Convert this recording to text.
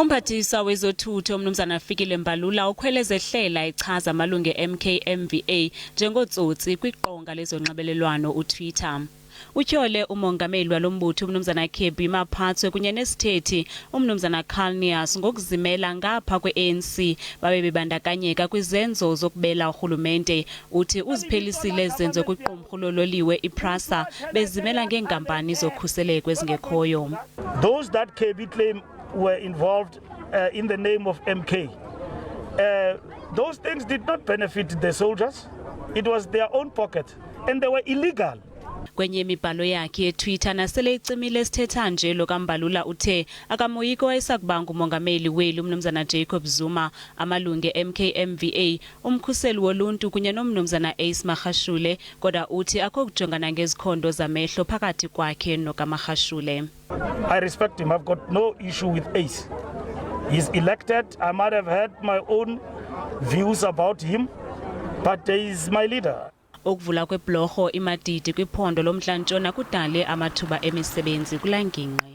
Umphathiswa wezothutho uMnumzana Fikile Mbalula ukhwele zehlela echaza amalungu e-MKMVA njengootsotsi kwiqonga lezonxibelelwano uTwitter. Utyhole umongameli walo mbutho uMnumzana Kirby Maphatswe kunye nesithethi uMnumzana Carl Neas ngokuzimela ngapha kwe-ANC babe bebandakanyeka kwizenzo zokubela urhulumente. Uthi uziphelisile ezi zenzo kwiqumrhu lololiwe iPrasa bezimela ngeenkampani zokhuseleko ezingekhoyo. Those that Kirby claim were involved in the name of MK, those things did not benefit the soldiers. It was their own pocket and they were illegal. Kwenye imibhalo yakhe yeTwitter nasele icimile esithetha nje lo kaMbalula uthe akamoyiki owayesakuba ngumongameli weli uMnumzana Jacob Zuma, amalungu e-MKMVA, umkhuseli woluntu kunye noMnumzana Ace Magashule, kodwa uthi akho kujongana ngezikhondo zamehlo phakathi kwakhe nokaMagashule. I respect him. I've got no issue with Ace. He's elected. I might have had my own views about him, but he is my leader. Ukuvula kwebhlorho iMadidi kwiphondo lomNtla Ntshona kudale amathuba emisebenzi kulaa ngingqi.